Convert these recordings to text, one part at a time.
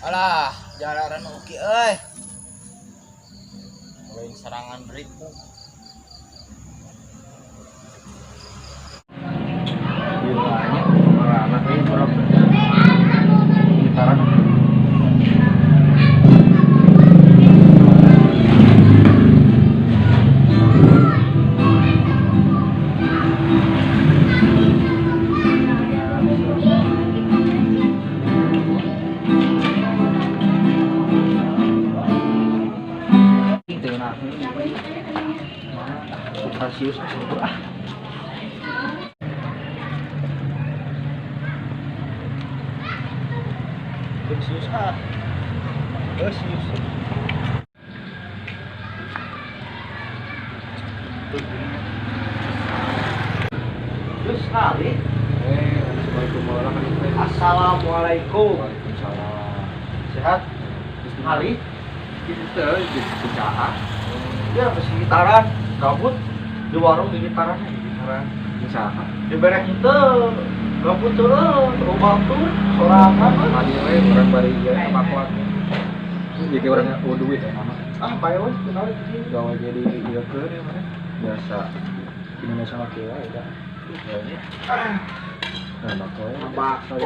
Alah, jalaran oke euy. Mulai serangan beriku. Bilanya anak ini berapa? Gitaran. Sius ah. Sius ah. Sius. Terus kali. Assalamualaikum. Waalaikumsalam. Sehat? Kali. Kita di Cicaah. Ya, sekitaran gabut di warung di gitaran, di gitaran. Cicaah. Di bereh henteu. Gabut teuh, batur sorangan. Tadi we urang bari ieu makuat. Jadi urang eueuh duit ya mama. Ah, bae we kenal di sini. Gawe jadi ieu keur ya mana? Biasa Indonesia mah kieu wae da. Nah, makanya Bako.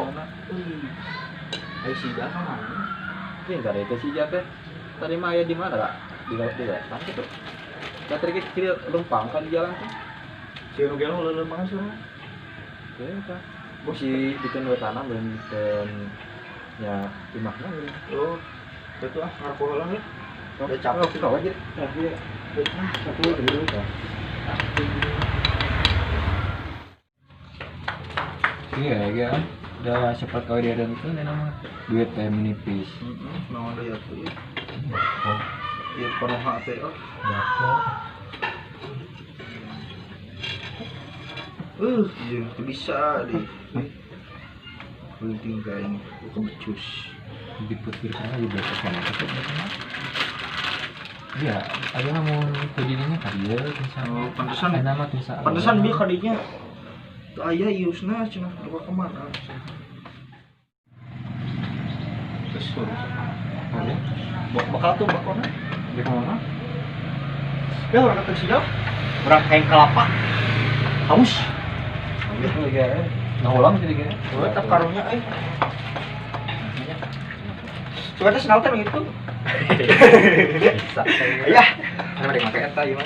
Ayo sija ka mana? Ini enggak ada itu sija teh. Tadi mah aya di mana, Kak? Di wetan gitu. Da tadi kecil lempang kan di jalan tuh. Si nu gelo leuleumpangan surah. Oke, tah. Si bikin wetana belum bikin ya imahna gitu. Oh, betul ah ngarep heula lah. Udah capek kita aja. Nah, iya. Satu dulu tah. Iya, ya. Udah cepat kau dia dan itu nama duit teh menipis. Heeh, naon deui atuh ieu. Oh, Ieu konoha teh oh. bako. Iya teu bisa deh. Penting ka ini kebecus. Diputir sana juga ke sana tuh. Iya, ada namun kejadiannya kali ya, misalnya. Oh, pantesan. Ada nama misalnya. Pantesan bieu kadinya teu aya iusna cenah lupa kemana. Terus Oh, ya? Bakal tuh bakona. Di kemana? Ya orang kata siap. Orang kayak kelapa. Haus. Gitu ya. Nah, ulang jadi gini. Oh, tetap karunya eh. Coba teh senal teh gitu. Bisa. Iya. Karena ada make eta ieu mah.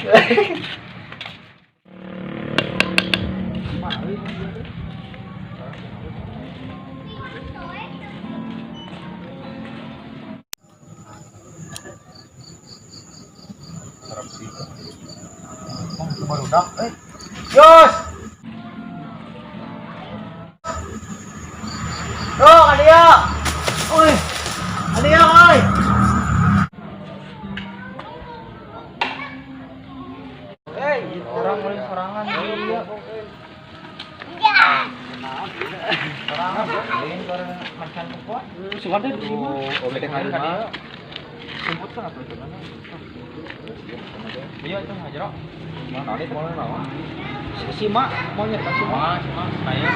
Barudak eh. Yos. Tuh, adia. Oi. Adia, oi. Hei, orang mulai sorangan iya. Sorangan, lain orang macan kuat. Suka deh di imah. Oh, bete ngalima. Sumput kan atau gimana? Iya, itu ngajero. Mana nih mau naon? Si Mak mau nyerita si Mak. Si Mak, saya.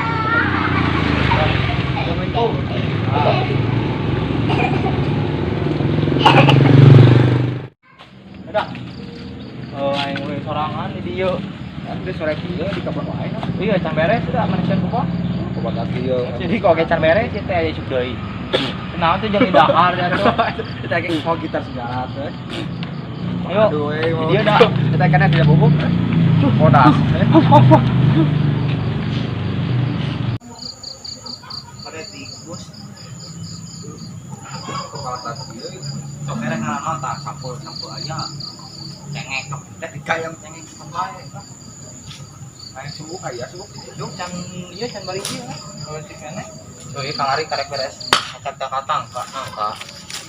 Assalamualaikum. Udah. Oh, aing we sorangan di dieu. Kan geus sore kieu di kebon wae. Iya, can beres sudah manusia kuko. Kebon kieu. Jadi kok can beres ieu teh aya cuk deui. Kunaon tuh jeung dahar ya tuh. Kita kayak mau gitar segala tuh. Ayo. Aduh, Di dieu dah. Kita kan tidak bubuk. Modas. Ada tikus. Kepala tas kieu. Sok erek ngalaman tah sampul-sampul aja. Cengek teh digayam cengek sampai. Aing subuk aya subuk. Cuk can ieu can balik ieu. Kalau cek keneh. Tuh ieu kamari karek beres. Kata-kata angka angka.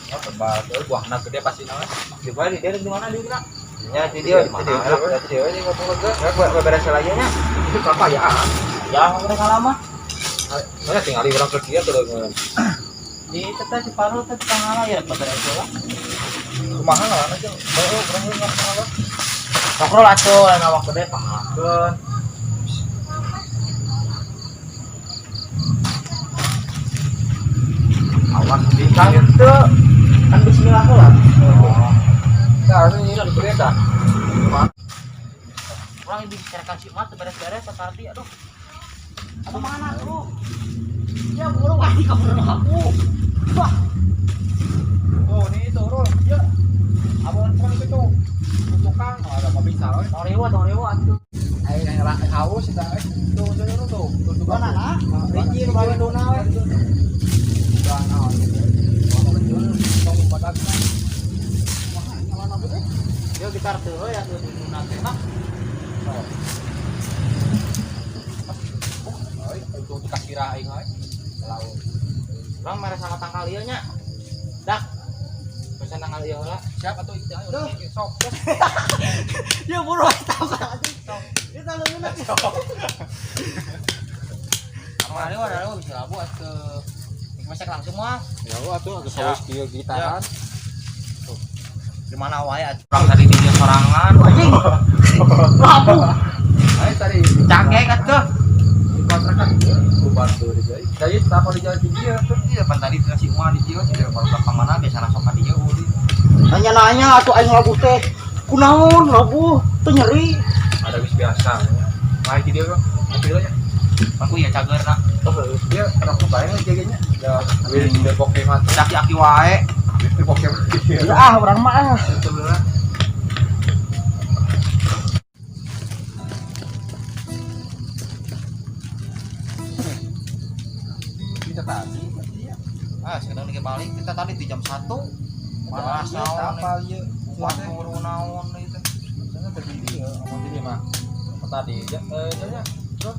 Ya tebal tuh buahna gede pasti naon. Di mana di dia di mana di mana? Ya di dia, di dia. Di dia ini ngomong lega. Ya gua beres lagi nya. Itu apa ya? Ya mereka lama. Mana tinggal di orang ke dia tuh. Di teteh si Parul teh tanggal ya beres lah. Kumaha ngaran aja. Bae urang nggak ngalah. Ngobrol atuh lain awak gede pangalakeun. Teu kan bismillah heula. Oh. Nah, harusnya ini di kereta. Urang ieu bicarakan si Mat beres-beres tadi aduh. Aduh mana tuh? Ya buru wah kabur aku. Wah. Oh, ini itu, Rul. Ya. Abang kan itu. Tukang ada mobil salah. Tong rewa, tong rewa atuh. Ayo yang haus kita tuh tuh tuh tuh tuh tuh Mana lah? Rinci nu bawa dona we. Yo gitar teu ya tuh di teh mah. Urang mere sama tangkal ieu nya. Dak. Pesan tangkal ieu heula. Siapa tuh itu? Sok. Ya buru tahu kan. Kita leungeun. Tong rewa, rewa bisa labu atuh. Mesek langsung mah. Ya gua tuh agak haus kieu gitaran. Di mana wae atuh. Urang tadi di dieu sorangan. Anjing. Labu. Ayo tadi Cakek atuh. kontrakan ku bantu di jai. Jadi tak di jalan tinggi ya tuh. Iya, pan tadi si Uma di dieu sih kalau ka mana biasa sok ka dieu ulin. Nanya-nanya atuh aing labuh teh. Kunaon labuh? Teu nyeri. Ada bis biasa. Naik di dia kok. Mobilnya. Pan ku ya cagerna. Oh, dia rokok bareng jaganya. Ya, wis di Pokemon. Aki-aki wae. Di Pokemon. Ya ah urang mah ah. Sebelah. Kita tadi, Ah, sekarang lagi balik kita tadi di jam 1. Panas Iya, naon kapal ieu. Kuat turu naon ieu teh. Sana tadi ya, ngomong tadi mah. Tadi ya, eh terus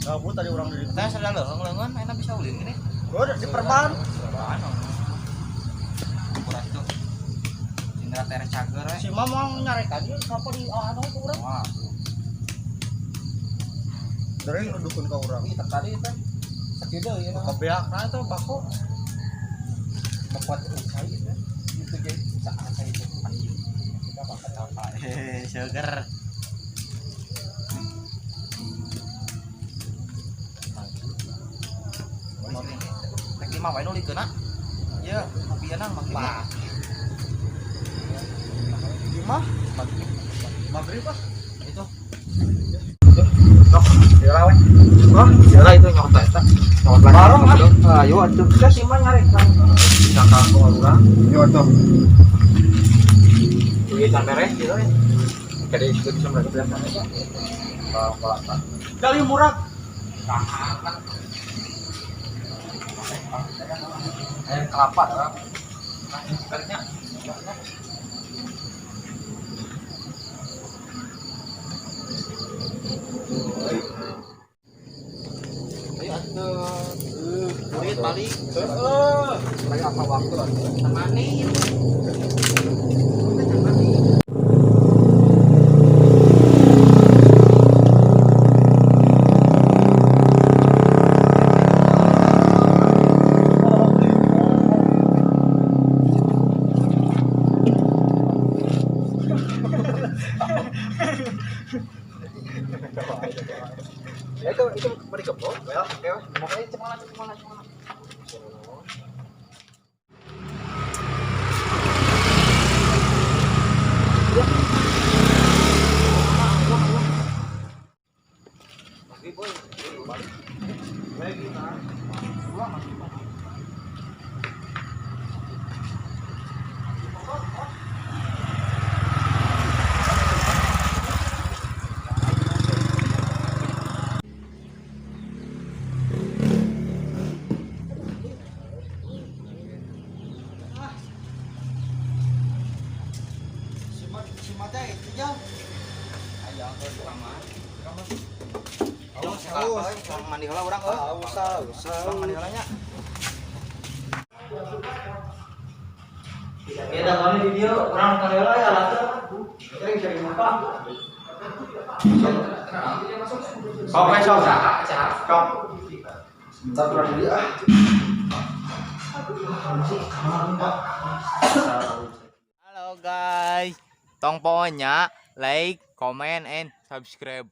Labuh tadi urang di Teh sadar leuheung-leungeun enak bisa ulin gini. Oh, di perban. Kurang itu. Indra tere cager we. Si Mama nyarekan ieu sapa di anu ku urang. Wah, Dari nuduhkeun ka urang. kita tadi teh sakieu ya. kebeak nah itu bako. Membuat usaha itu itu jadi usaha saya itu. Kita makan apa? Hehehe, seger. Rek lima wae nu likeuna. Ieu kopiana makin. Lima maghrib ah. Itu. Sok, ya we. Wah, Ya itu nyokot eta. Nyokot lagi. Bareng ah. Ayo atuh. Kita si Mama nyarekan. Bisa ka urang. Yo atuh. Duit can beres gitu ya. Jadi itu bisa mereka biasa aja. Kalau Kali murah. Air kelapa dah. Baliknya. Ayo atuh. Duit balik. Heeh. Lagi apa waktu atuh. Temani. Ya itu mari kebo. Well, oke. Ayo cemana cemana cemana. Si Mama teh itu jam. Ayo ke tukang mah. Haus, Haus, urang mandi heula urang heuh. Haus, haus. Urang mandi heula nya. Ya dah di dieu urang mandi heula ya langsung. Sering-sering lupa. Sok we sok. Sok. Sebentar kurang dulu ah. Halo guys. Tong pokoknya like, comment, and subscribe.